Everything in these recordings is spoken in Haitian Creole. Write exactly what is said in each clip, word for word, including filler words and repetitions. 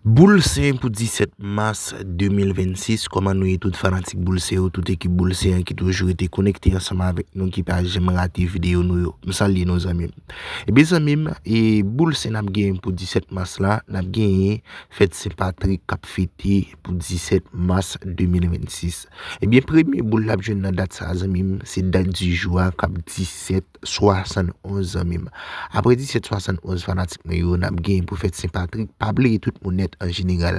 Boul Sen pou disèt mas de mil vennsis, kòman nou ye tout fanatik Boul Sen yo, tout ekip Boul Sen an ki toujou rete konekte ansanm avèk nou, ki pa janm rate videyo nou yo. M salye nou zanmi m. Ebyen zanmi m, e Boul Sen n ap genyen pou disèt mas la, n ap genyen fèt Sen Patrik k ap fete pou disèt mas de mil vennsis. Ebyen premye boul n ap jwenn nan dat sa a zanmi m, se dat di jou a k ap disèt swasannonz zanmi m. Apre disèt swasannonz fanatik mwen yo, n ap genyen pou fèt Sen Patrik. Pa bliye tout moun nèt an jeneral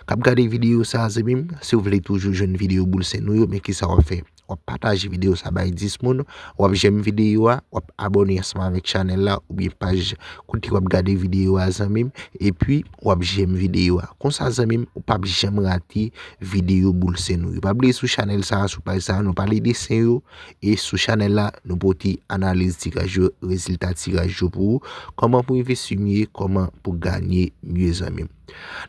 k ap gade videyo sa a zanmi m, si w vle toujou jwenn videyo Boul Sen nou yo, men kisa w ap fè? W ap pataje videyo sa bay dis moun, w ap jèm videyo a, w ap abòne ansanm avèk chanèl la oubyen paj kote w ap gade videyo a zanmi m, epi w ap jèm videyo a. Konsa zanmi m, ou p ap janm rate videyo Boul Sen nou yo. Pa bliye sou chanèl sa a, sou paj sa a, nou pale de Sen yo, e sou chanèl la, nou pote analiz tiraj yo, rezilta tiraj yo pou ou, kòman pou envesti mye, kòman pou ganye mye zanmi m.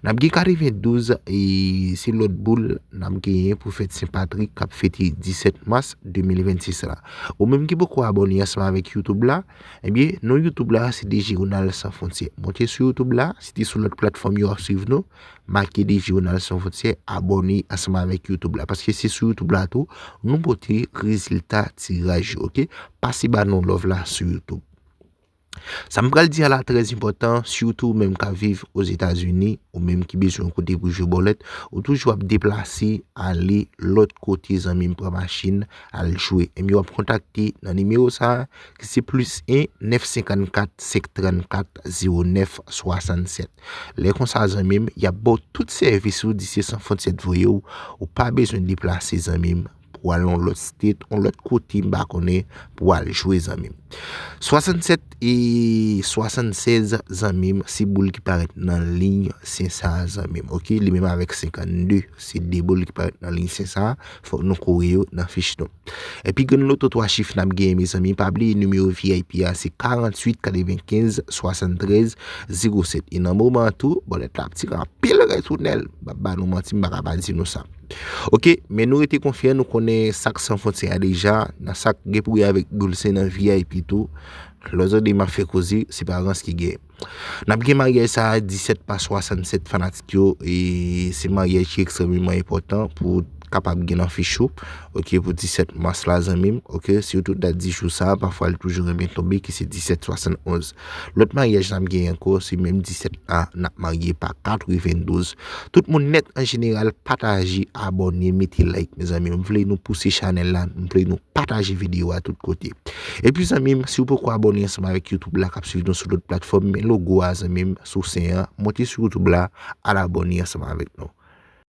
N ap gen katrevendouz, e se lòt boul n ap genyen pou fèt Sen Patrik k ap fete disèt mas de mil vennsis la. Ou menm ki poko abòne ansanm avèk YouTube la, ebyen, non YouTube la se D J Ronald Sans Frontières. Monte sou YouTube la, si te sou lòt platfòm yo ap swiv nou, make D J Ronald Sans Frontières, abòne ansanm avèk YouTube la. Paske se sou YouTube la tou, nou pote rezilta tiraj yo, oke? Pase ba nou love la sou YouTube. Sa m pral di a la trè enpòtan, sitou ou menm k ap viv Ozetazini, ou menm ki bezwen yon kote pou jwe bòlèt, ou toujou ap deplase, ale lòt kote zanmi m, pran machin, al jwe. Ebyen w ap kontakte nan nimewo sa a, ki se plis en nèf senkannkat senk trannkat zewo nèf swasannsèt. Lè konsa zanmi m, y ap ba w tout sèvis ou di se Sans Frontières t voye w, ou pa bezwen deplase zanmi m, pou al yon lòt state, yon lòt kote m pa konnen pou al jwe zanmi m. Swasannsèt e swasannsèz zanmi m, se boul ki parèt nan liy Sen sa a zanmi m, oke? Li menm avèk senkannde, se de boul ki parèt nan liy Sen sa a, fòk nou kore yo nan fich nou. Epi grenn loto twa chif n ap genyen mezanmi, pa bliye nimewo V I P a se karanntuit katrevenkenz swasanntrèz zewo sèt. E nan moman an tou, bòlèt la ap tire anpil retounèl. M p ap ba nou manti, m pa ka pa di nou sa. Oke, men nou rete konfyan, nou konnen sa k Sans Frontières a deja, nan sa k gen pou wè avèk Boul Sen nan V I P tou. Lòt zòde m ap fè koze, se pa rans ki genyen. N ap gen maryaj sa a disèt pa swasannsèt fanatik yo, e se maryaj ki ekstrèmeman enpòtan pou kapab gen nan fich ou, oke, pou disèt mas la zanmi m, oke, sitou dat di jou sa a, pafwa l toujou renmen tonbe ki se disèt swasannonz. Lòt maryaj n ap gen ankò, se menm disèt la, n ap marye pa katrevendouz. Tout moun nèt an jeneral, pataje, abòne, mete like, mezanmi. M vle nou pouse chanèl la, m vle nou pataje videyo a tout kote. Epi zanmi m, si w poko abòne ansanm avèk YouTube la k ap swiv nou sou lòt platfòm, men logo a zanmi m, sou Sen an, monte sou YouTube la, al abòne ansanm avèk nou.